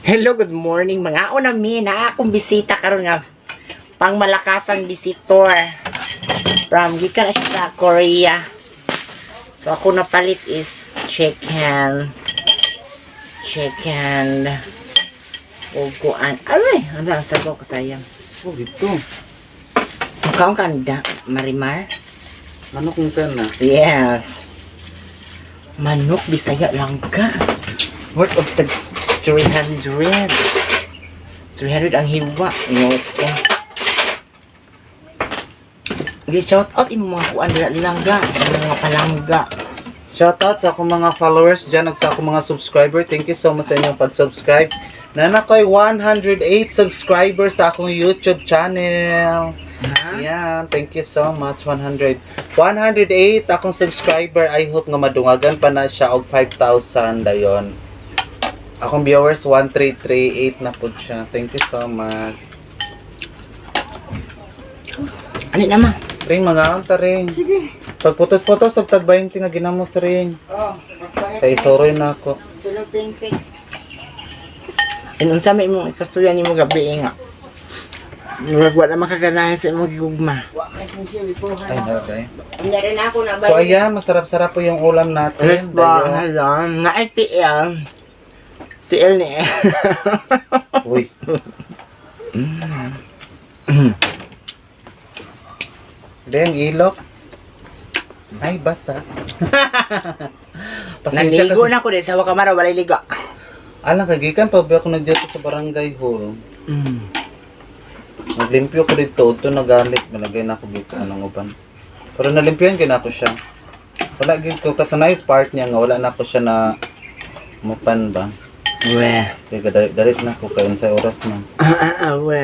Hello, good morning mga una mi na akong bisita karon nga pangmalakasang visitor from gikan na siya sa Korea. So ako napalit is chicken. Chicken. O kuan. Aray, ano ang sabaw kasayang. Oh, dito. Mukhang kanda, Marimar. Manok ng na. Yes. Manok, Bisaya lang ka. Worth of the 300. 300 ang hiwa. Ngoko. Gi-shout out imong mga kuan dira langga, imong mga palangga. Shoutout sa akong mga followers dyan at sa akong mga subscriber. Thank you so much sa inyong pag-subscribe. Nana ko'y 108 subscribers sa akong YouTube channel. Ha? Yan, thank you so much. 100. 108 akong subscriber. I hope nga madungagan pa na siya og 5,000 dayon. Akong viewers 1338 na po siya. Thank you so much. Ani naman? Ring mga anta ring. Sige. Pagputos-putos og tag 20 nga ginamos ring. Oh, magpalit Kay soroy na ako. sila pinpin. Inunsa may imong ikastorya nimo gabi nga. Murag wala makaganahan sa imong gigugma. Wa man sin siya ikuha. Ay, okay. Hindi rin ako na So ayan, masarap-sarap po yung ulam natin. Yes ba? Dayon. Hello. Na TL. TL ni. Uy. Hindi, ang ilok. Ay, basa. Pasensya Naligo kasi. na ko din sa Wakamara, walay ligo. Alang, kagikan pa ba ako nag-duty sa barangay hall? Naglimpyo ko dito, ito nagalit. Malagay na ako dito, anong uban. Pero nalimpyohan gina ako siya. Wala gid ko katunay part niya nga wala na ako siya na mupan ba. We. Kaya dalit na ako kayon sa oras na. We.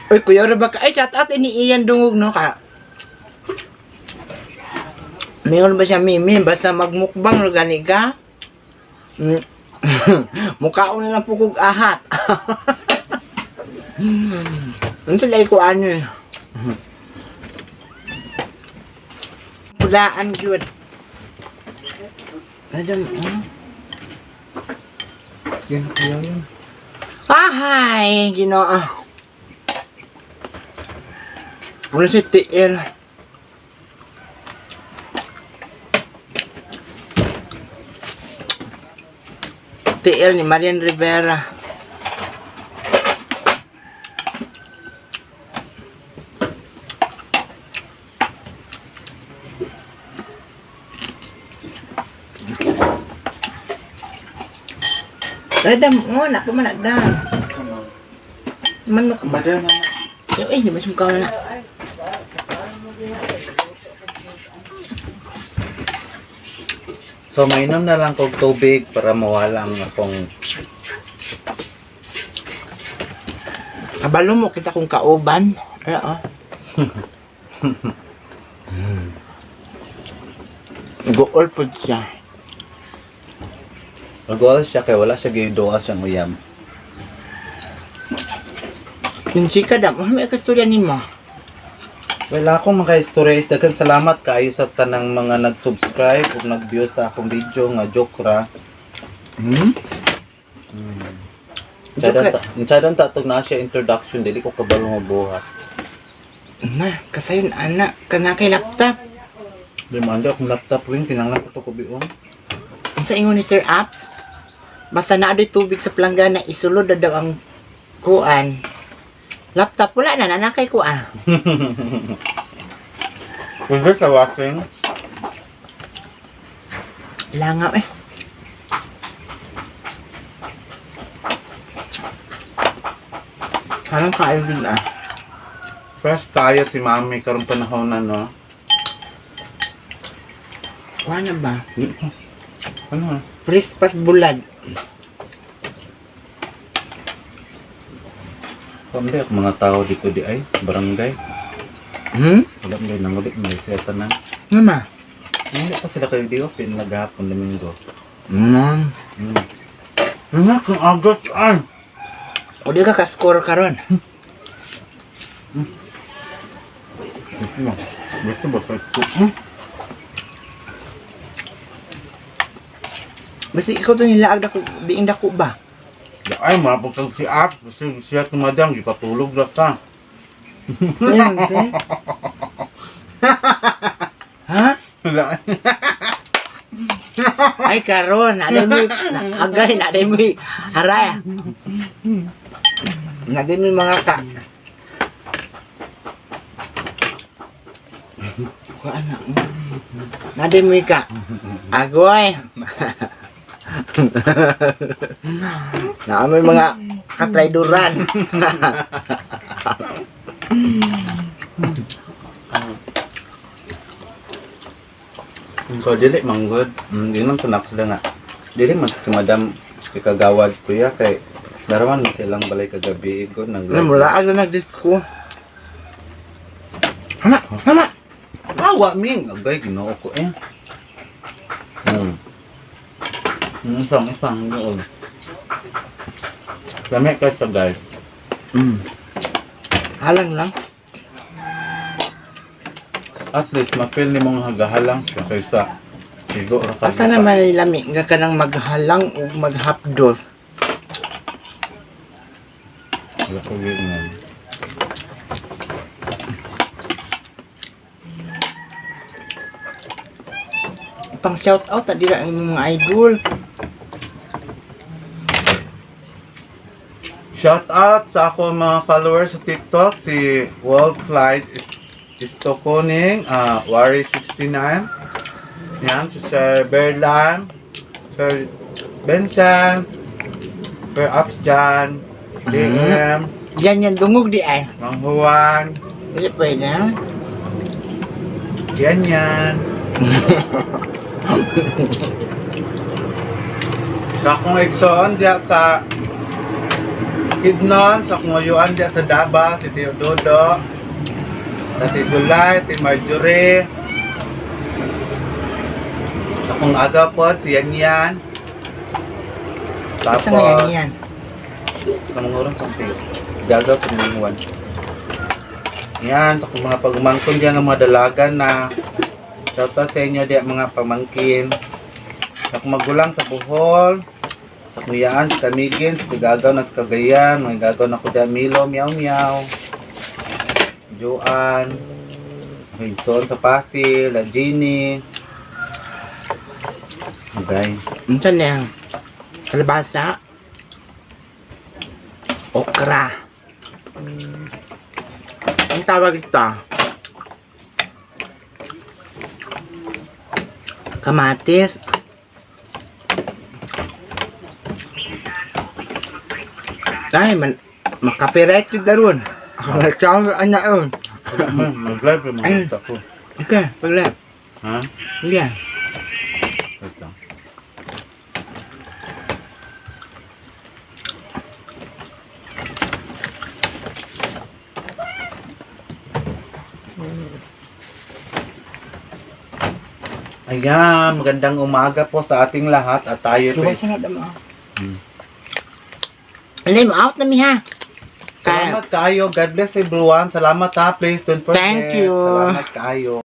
Uy, kuya, ba ka? Ay, shout out ni Ian Dungog, no, ka? Mayroon ba siya, Mimi? Basta magmukbang, no, gani ka? Mukhaon na lang po kog ahat. Ano sila ko ano eh. Pulaan gyud. Adam, oh. Yun, kuya yun. Ah, hi! Ginoo. Ano si TL? TL ni Marian Rivera. Adam, oh, nak pa man na. Manok ba? Mother na. Eh, di ba sumkaw na? So, mainom na lang kog tubig para mawala ang akong Kabalo mo kita kung kauban. Ala, oh. Gool po siya. Nagwala siya kay wala siya giduwa siyang uyam. Yung chika dam, oh, may kasturya ni mo. Wala akong mga istorya is daghan salamat kaayo sa tanang mga nag-subscribe ug nag-view sa akong video nga joke ra. Hmm? Chadan ta, chadan ta tug na siya introduction dili ko kabalo nga buhat. Na, kasayon ana, kana kay laptop. Di man akong laptop wing kinahanglan ko to kubion. Ang sa ingon ni Sir Apps, basta na adoy tubig sa planggana, isulod na daw ang kuan. Laptop, wala na, nanakay kuan. Is this a washing? Langaw eh. Parang kayo din ah. Fresh tayo si mami karong panahon na no. Kuha na ba? Ano? Pris pas bulad. Pambi ako mga tao dito di ay barangay. Hmm? Wala mo rin nangulit may seta na. Nama? Hindi pa sila kayo di open naghapon Domingo. Hmm. Ano kung August ay? O di ka ka-score karon. Gusto ba sa ito? Hmm? Basta ikaw to nilaag dako, biing dako ba? Ay, mapag kang si Ap. Kasi siya tumadang, ipatulog na ka. Ayan, si. Ha? Wala. Ay karon, naday mo agay, naday mo haray. Naday mo mga ka. Kuan na. Naday mo ka. Agoy. Naamoy mga katrayduran. Ko dili manggod. Di man kunak sila nga. Dili man si Madam ikagawad kuya kay darawan man silang balay kagabi ko nag Ano, mula agad nag-disco. Hama, hama. Awa ming agay Ginoo ko eh. Isang isang doon. Lami ka sa guys. Halang lang. At least ma-feel ni mong hagahalang siya kaysa igo ra ka. Asa naman ay lami nga kanang maghalang ug maghapdos. Wala ko yun nga. Pang shout out ta dira ang mga idol. Shout out sa ako mga followers sa TikTok, si Walt Clyde Istokoning, Wari69. Yan, si Sir Berlan, Sir Benson, Sir Upsjan, DM, Yan yan dungog di ay. Mang Juan, Dili pwede ha. yan yan. Sa akong igsoon diya sa Kidnon, sa akong uyuan diya sa Daba, si Tio Dodo, sa Ti July, ti Marjorie, sa akong agapod, si Yan Yan. Asa nga yan Tapos, yan? kamanguran sa Tio. Gagaw sa mga Juan. Yan, sa akong mga pagumangkon diya nga mga dalagan na shoutout sa inyo diya mga pamangkin. Sa akong magulang sa Bohol, sa Kuyaan, sa Camiguin, sa Tigagaw na sa Cagayan, mga gagaw na ko diya Milo, Miao Miao, Joan, Wilson sa Pasig, La Jeannie. Okay. Unsa na yan? Kalabasa. Okra. Ang tawag ito? Kamatis. Ay, man, makapirect yun daron. Ako nagsawa ana yun. Mag-live yung Ayun. mga ko. Okay, pagla. Ha? Yeah. Wait lang. Ayan, magandang umaga po sa ating lahat at tayo po. Luwas na damo. Hindi mo out na mi ha. Kaya, Salamat kayo. God bless everyone. Salamat ha. Please don't forget. Thank you. Salamat kayo.